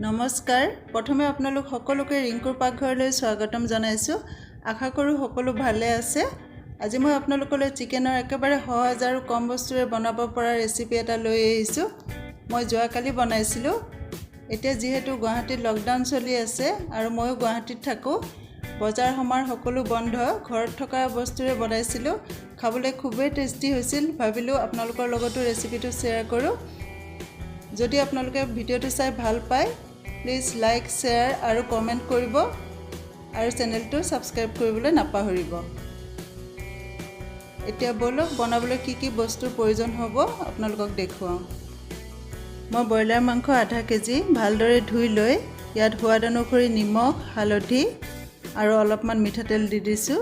নমস্কাৰ। প্ৰথমে আপোনালোক সকলোকে ৰিংকুৰ পাকঘৰলৈ স্বাগতম জনাইছোঁ। আশা কৰোঁ সকলো ভালে আছে। আজি মই আপোনালোকলৈ চিকেনৰ একেবাৰে সহজ আৰু কম বস্তুৰে বনাব পৰা ৰেচিপি এটা লৈ আহিছোঁ। মই যোৱাকালি বনাইছিলোঁ। এতিয়া যিহেতু গুৱাহাটীত লকডাউন চলি আছে আৰু ময়ো গুৱাহাটীত থাকোঁ, বজাৰ সমাৰ সকলো বন্ধ, ঘৰত থকা বস্তুৰে বনাইছিলোঁ। খাবলৈ খুবেই টেষ্টি হৈছিল। ভাবিলোঁ আপোনালোকৰ লগতো ৰেচিপিটো শ্বেয়াৰ কৰোঁ। যদি আপোনালোকে ভিডিঅ'টো চাই ভাল পায়, প্লিজ লাইক, শ্বেয়াৰ আৰু কমেণ্ট কৰিব আৰু চেনেলটো ছাবস্ক্ৰাইব কৰিবলৈ নাপাহৰিব। এতিয়া ব'লক, বনাবলৈ কি কি বস্তুৰ প্ৰয়োজন হ'ব আপোনালোকক দেখুৱাওঁ। মই ব্ৰইলাৰ মাংস আধা কেজি ভালদৰে ধুই লৈ ইয়াত সোৱাদ অনুসৰি নিমখ, হালধি আৰু অলপমান মিঠাতেল দি দিছোঁ।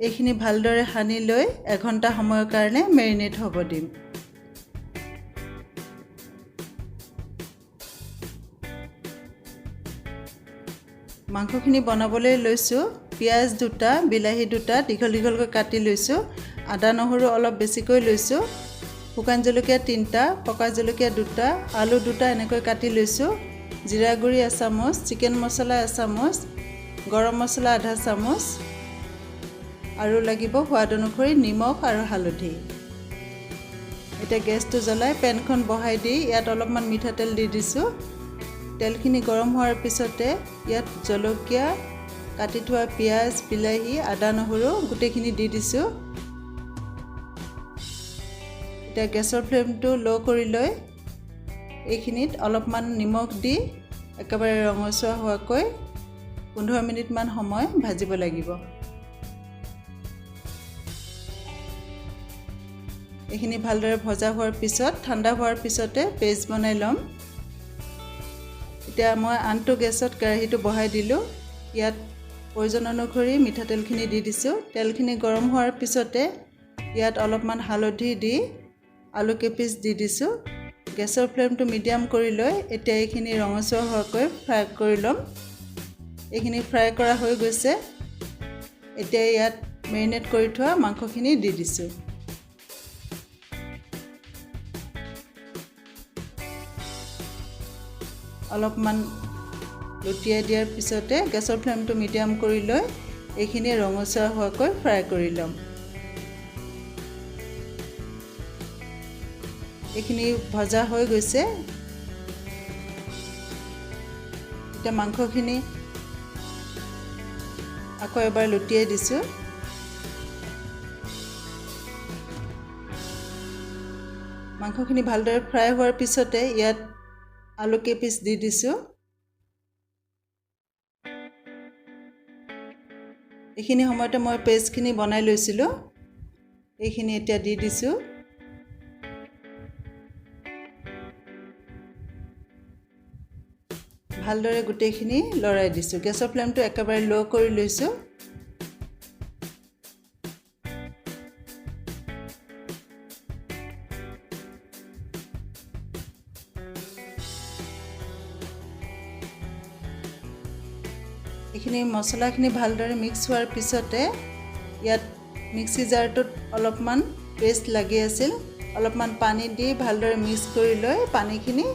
এইখিনি ভালদৰে সানি লৈ এঘণ্টা সময়ৰ কাৰণে মেৰিনেট হ'ব দিম। মাংসখিনি বনাবলৈ লৈছোঁ। পিঁয়াজ 2টা, বিলাহী 2টা দীঘল দীঘলকৈ কাটি লৈছোঁ। আদা নহৰু অলপ বেছিকৈ লৈছোঁ। শুকান জলকীয়া 3টা, পকা জলকীয়া 2টা, আলু 2টা এনেকৈ কাটি লৈছোঁ। জিৰা গুড়ি এচামুচ, চিকেন মছলা এচামুচ, গৰম মছলা আধা চামুচ আৰু লাগিব সোৱাদ অনুসৰি নিমখ আৰু হালধি। এতিয়া গেছটো জ্বলাই পেনখন বহাই দি ইয়াত অলপমান মিঠাতেল দি দিছোঁ। তেলখিনি গৰম হোৱাৰ পিছতে ইয়াত জলকীয়া, কাটি থোৱা পিঁয়াজ, বিলাহী, আদা নহৰু গোটেইখিনি দি দিছোঁ। এতিয়া গেছৰ ফ্লেমটো ল' কৰি লৈ এইখিনিত অলপমান নিমখ দি একেবাৰে ৰঙচুৱা হোৱাকৈ 15 মিনিটমান সময় ভাজিব লাগিব। এইখিনি ভালদৰে ভজা হোৱাৰ পিছত, ঠাণ্ডা হোৱাৰ পিছতে পেষ্ট বনাই ল'ম। এতিয়া মই আনটো গেছত কেৰাহীটো বহাই দিলোঁ। ইয়াত প্ৰয়োজন অনুসৰি মিঠাতেলখিনি দি দিছোঁ। তেলখিনি গৰম হোৱাৰ পিছতে ইয়াত অলপমান হালধি দি আলু কেইপিচ দি দিছোঁ। গেছৰ ফ্লেমটো মিডিয়াম কৰি লৈ এতিয়া এইখিনি ৰঙচুৱা হোৱাকৈ ফ্ৰাই কৰি ল'ম। এইখিনি ফ্ৰাই কৰা হৈ গৈছে। এতিয়া ইয়াত মেৰিনেট কৰি থোৱা মাংসখিনি দি দিছোঁ। অলপমান লুটিয়াই দিয়াৰ পিছতে গেছৰ ফ্লেমটো মিডিয়াম কৰি লৈ এইখিনি ৰঙচুৱা হোৱাকৈ ফ্ৰাই কৰি ল'ম। এইখিনি ভজা হৈ গৈছে। এতিয়া মাংসখিনি আকৌ এবাৰ লুটিয়াই দিছোঁ। মাংসখিনি ভালদৰে ফ্ৰাই হোৱাৰ পিছতে ইয়াত আলু কেইপিচ দি দিছোঁ। এইখিনি সময়তে মই পেষ্টখিনি বনাই লৈছিলোঁ, এইখিনি এতিয়া দি দিছোঁ। ভালদৰে গোটেইখিনি লৰাই দিছোঁ। গেছৰ ফ্লেমটো একেবাৰে ল' কৰি লৈছোঁ। এইখিনি মছলাখিনি ভালদৰে মিক্স হোৱাৰ পিছতে ইয়াত মিক্সি জাৰটোত অলপমান পেষ্ট লাগি আছিল, অলপমান পানী দি ভালদৰে মিক্স কৰি লৈ পানীখিনি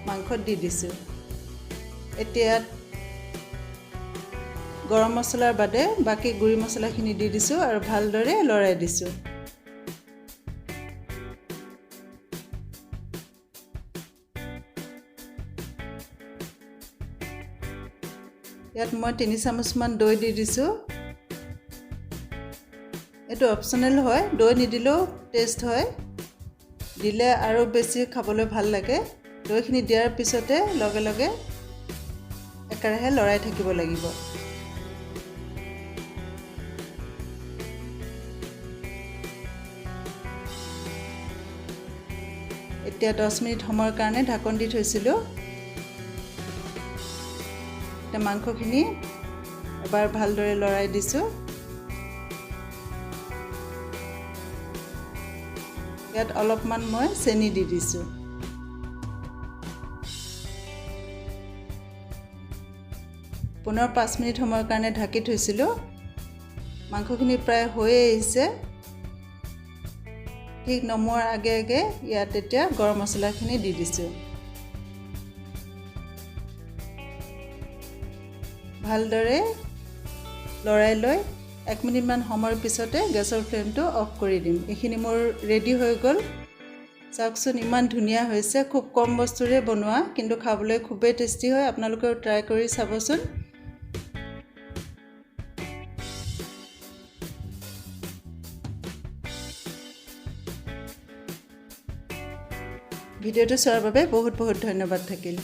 মাংসত দি দিছোঁ। এতিয়া গৰম মছলাৰ বাদে বাকী গুড়ি মছলাখিনি দি দিছোঁ আৰু ভালদৰে লৰাই দিছোঁ। ইয়াত মই 3 চামুচমান দৈ দি দিছোঁ। এইটো অপশ্যনেল হয়, দৈ নিদিলেও টেষ্ট হয়, দিলে আৰু বেছি খাবলৈ ভাল লাগে। দৈখিনি দিয়াৰ পিছতে লগে লগে একেৰাহে লৰাই থাকিব লাগিব। এতিয়া 10 মিনিট সময়ৰ কাৰণে ঢাকন দি থৈছিলোঁ। এতিয়া মাংসখিনি এবাৰ ভালদৰে লৰাই দিছোঁ। ইয়াত অলপমান মই চেনি দি দিছোঁ। পুনৰ 5 মিনিট সময়ৰ কাৰণে ঢাকি থৈছিলোঁ। মাংসখিনি প্ৰায় হৈয়ে আহিছে। ঠিক নমোৱাৰ আগে আগে ইয়াত এতিয়া গৰম মছলাখিনি দি দিছোঁ। ভালদৰে লৰাই লৈ 1 মিনিটমান সময়ৰ পিছতে গেছৰ ফ্লেমটো অফ কৰি দিম। এইখিনি মোৰ ৰেডি হৈ গ'ল। চাওকচোন, ইমান ধুনীয়া হৈছে। খুব কম বস্তুৰে বনোৱা, কিন্তু খাবলৈ খুবেই টেষ্টি হয়। আপোনালোকেও ট্ৰাই কৰি চাবচোন। ভিডিঅ'টো চোৱাৰ বাবে বহুত বহুত ধন্যবাদ থাকিল।